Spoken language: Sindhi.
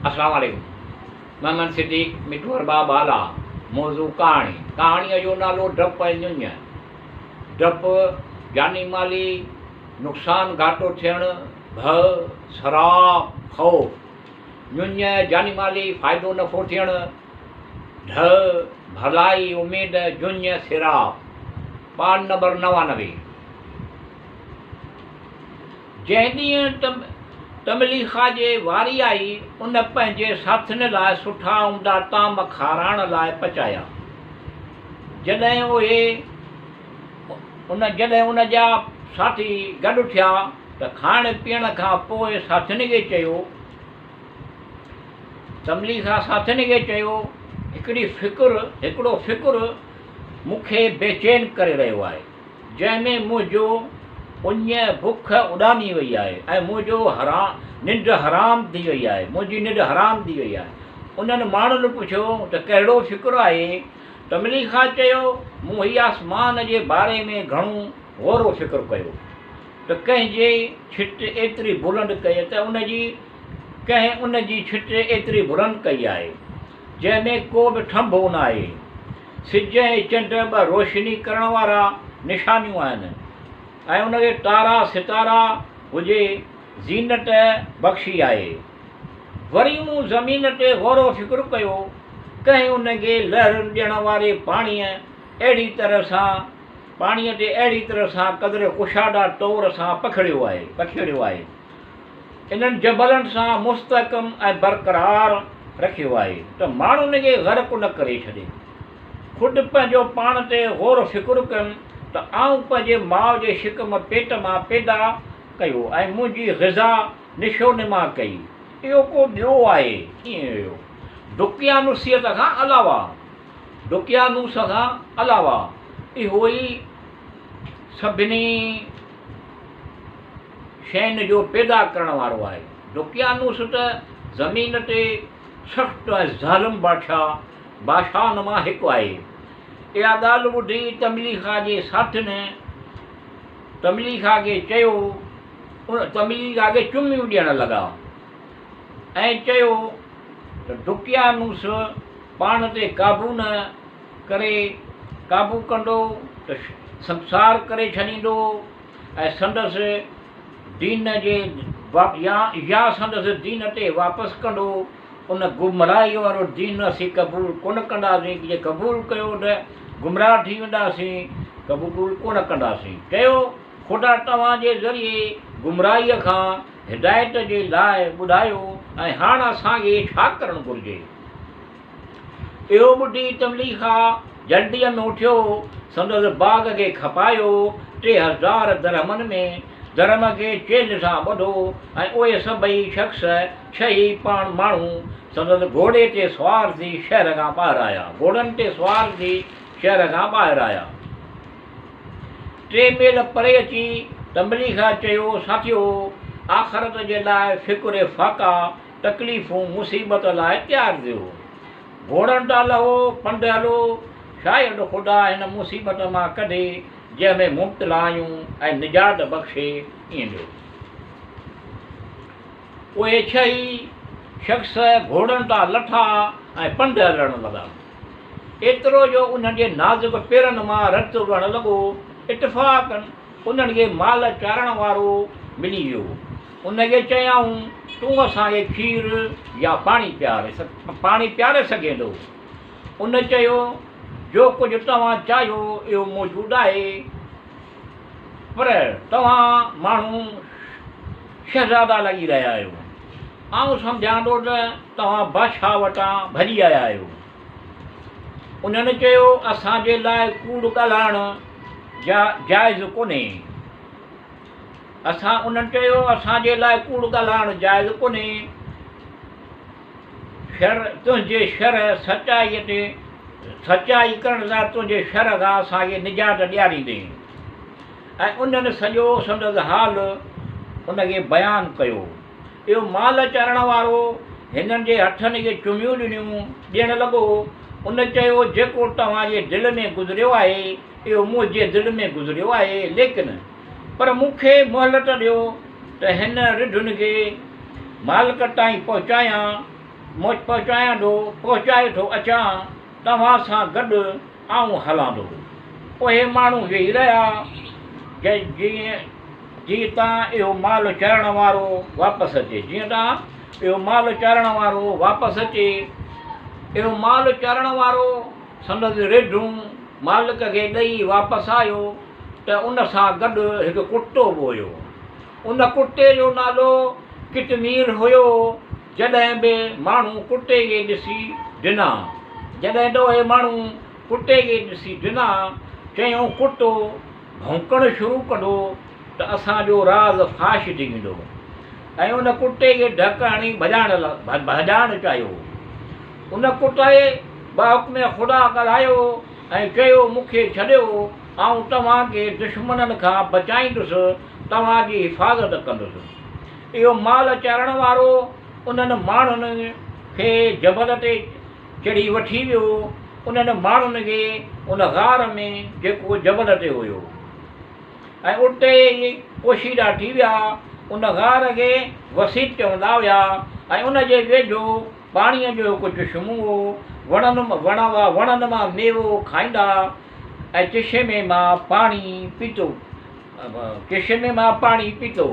اسلام عليڪم محمد صديق مٺو ارباب بالا موضوع ڪهاڻي ڪهاڻيء جو نالو ڊپ ۽ ڃڃ ڊپ جاني مالي نقصان گهاٽو ٿيڻ ڀؤ سراپ خوف ڃڃ جاني مالي فائدو نفعو ٿيڻ ڍء ڀلائي اميد جڃ سراپ پاڙ نمبر 99. جنهن ڏينهن تمليخا جي واري آئي، ان پنهنجي ساٿين لاء سٺا عمدا طعام کارائڻ لاء پچايا. جڏهن اهي ان جڏهن ان جا ساٿي گڏ ٿيا ته کائڻ پيئڻ کان پوء ساٿين کي چيو، تمليخا ساٿين کي چيو، هڪڙي فڪر هڪڙو فڪر مون کي بيچين ڪري رهيو آهي. جنهن ۾ منهنجو اڃ، بک، اڏامي وئي آهي ۽ منهنجو ننڊ حرام ٿي وئي آهي، منهنجي ننڊ حرام ٿي وئي آهي. انهن ماڻهن پڇيو ته ڪهڙو فڪر آهي؟ تمليخا چيو، مون هي آسمان جي باري ۾ گهڻو غور و فڪر ڪيو ته ڪنهن جي ڇٽ ايتري بلند ڪئي ته ان جي ڪنهن ان جي ڇٽ ايتري بلند ڪئي آهي، جنهن ۾ ڪو به ٿنڀو ناهي. سج ۽ چنڊ ٻه روشني ڪرڻ وارا نشانيون آهن ۽ ان کي تارا، ستارا، هجي زينت بخشي آهي. وري مون زمين تي غور و فڪر ڪيو، ڪنهن ان کي لهرن ڏيڻ واري پاڻيء اهڙي طرح سان پاڻيء تي اهڙي طرح سان قدر ڪشاده طور سان پکڙيو آهي پکيڙيو آهي. انهن جبلن سان مستحڪم ۽ برقرار رکيو آهي ته ماڻهن کي غرق نه ڪري ڇڏي. خود پنهنجو پاڻ تي غور فڪر ڪيم ته آئون پنهنجي ماء جي شڪم، پيٽ، مان پيدا ڪيو ۽ منهنجي غذا نشونما ڪئي. اهو ڪو ٻيو آهي؟ ائين هيو. دقيانوسيت کان علاوه دقيانوس کان علاوه اهو ئي سڀني. شين جو پيدا ڪرڻ وارو آهي. دقيانوس ته زمين تي سخت ۽ ظالم بادشاهه بادشاهن مان هڪ آهي. اها ڳالهه ٻڌي تمليخا جي ساٿين تمليخا کي چيو تمليخا کي چميون ڏيڻ لڳا ۽ چيو ته دقيانوس پاڻ تي قابو نه ڪري قابو ڪندو ته سنگسار ڪري ڇڏيندو. ۽ سندس دين جي يا سندس دين تي واپس ڪندو، ان گمراهيء وارو دين اسين قبول ڪونه ڪنداسين، جي قبول ڪيو ته گمراهه ٿي وينداسين، قبول ڪونه ڪنداسين. چيو، خدا توهان جي ذريعي گمراهيء کان هدايت جي لاء ٻڌايو ۽ هاڻ اسان کي ڇا ڪرڻ گهرجي؟ اهو ٻڌي تمليخا جلديء ۾ اٿيو، سندس باغ کي کپايو، 3000 درهمن ۾ درهم کي چيلهه سان ٻڌو ۽ اهي سڀئي شخص ڇهه ئي پاڻ ماڻهو سندس گهوڙي تي سوار ٿي شهر کان ٻاهر آيا. گهوڙن تي سوار ٿي شهر کان ٻاهر آيا. ٽي ميل پري اچي تمليخا چيو، ساٿيو! آخرت جي لاء فڪر فاقه تڪليفون مصيبت لاء تيار ٿيو. گهوڙن تان لهو، پنڌ هلو، شايد خدا هن مصيبت مان ڪڍي، جنهن ۾ مبتلا آهيون ۽ نجات بخشي ائين ڏيو. اهي ڇهه ئي شخص گهوڙن تان لٿا ۽ پنڌ هلڻ لڳا. ايترو جو انهن جي نازڪ پيرن مان رت وهڻ لڳو. اتفاقاً انهن کي مال چارڻ وارو ملي ويو. ان کي چيائون، تون اسان کي کير يا پاڻي پياري پاڻي پياري سگهين ٿو؟ ان چيو، جو ڪجهه توهان چاهيو اهو موجود آهي، پر توهان ماڻهو شهزادا لڳي رهيا آهيو. آئون سمجهان ٿو ته توهان بادشاهه وٽان ڀڄي آيا آهيو. انهن چيو، اسان جي لاء ڪوڙ ڳالهائڻ جائز ڪونهي. اسان انهن چيو، اسان جي لاء ڪوڙ ڳالهائڻ جائز ڪونهي. شر تنهنجي شر سچائيء تي سچائي ڪرڻ سان تنهنجي شر کان اسان کي نجات ڏياريندين. ۽ انهن سڄو سندس حال ان کي بيان ڪيو. اهو مال چارڻ وارو هنن جي هٿن کي چميون ڏنيون ڏيڻ لڳو. ان چيو، جيڪو توهان جي دل ۾ گذريو آهي، اهو منهنجي دل ۾ گذريو آهي، ليڪن پر مون کي مهلت ڏيو ته هن رڍن کي مالڪ تائين پهچايان. پهچايان ٿو، پهچائي ٿو اچان، توهان سان گڏ آئون هلان ٿو. اهي ماڻهو ويهي رهيا، جيئن تان اهو مال چارڻ وارو واپس اچي. جيئن تان اهو مال چارڻ وارو واپس اچي. اهو مال چارڻ وارو سندس رڍون مالڪ کي ڏئي واپس آيو ته ان سان گڏ هڪ ڪتو به هيو. ان ڪتي جو نالو قطمير هيو. جڏهن به ماڻهو ڪتي کي ڏسي ڊنا. جڏهن ته اهي ماڻهو ڪتي کي ڏسي ڊنا، چيائون ڪتو ڀونڪڻ شروع ڪندو ته اسان جو راز فاش ٿي ويندو ۽ ان ڪتي کي ڌڪ هڻي ڀڄائڻ چاهيو. ان ڪتي بحڪم خدا ڳالهايو ۽ چيو مون کي ڇڏيو، آئون توهان کي دشمنن کان بچائيندس، توهان جي حفاظت ڪندس. اهو مال چارڻ وارو انهن ماڻهن کي جبل تي چڙهي وٺي ويو، انهن ماڻهن کي ان غار ۾ جيڪو جبل تي هيو ۽ اتي ئي پوشيده ٿي ويا. ان غار کي وسيط چوندا هيا ۽ ان جي ويجهو پاڻيء جو هڪ چشمو هو. وڻن وڻ وڻن مان ميوو کائيندا ۽ چشمي مان پاڻي پيتو چشمي مان پاڻي پيتو.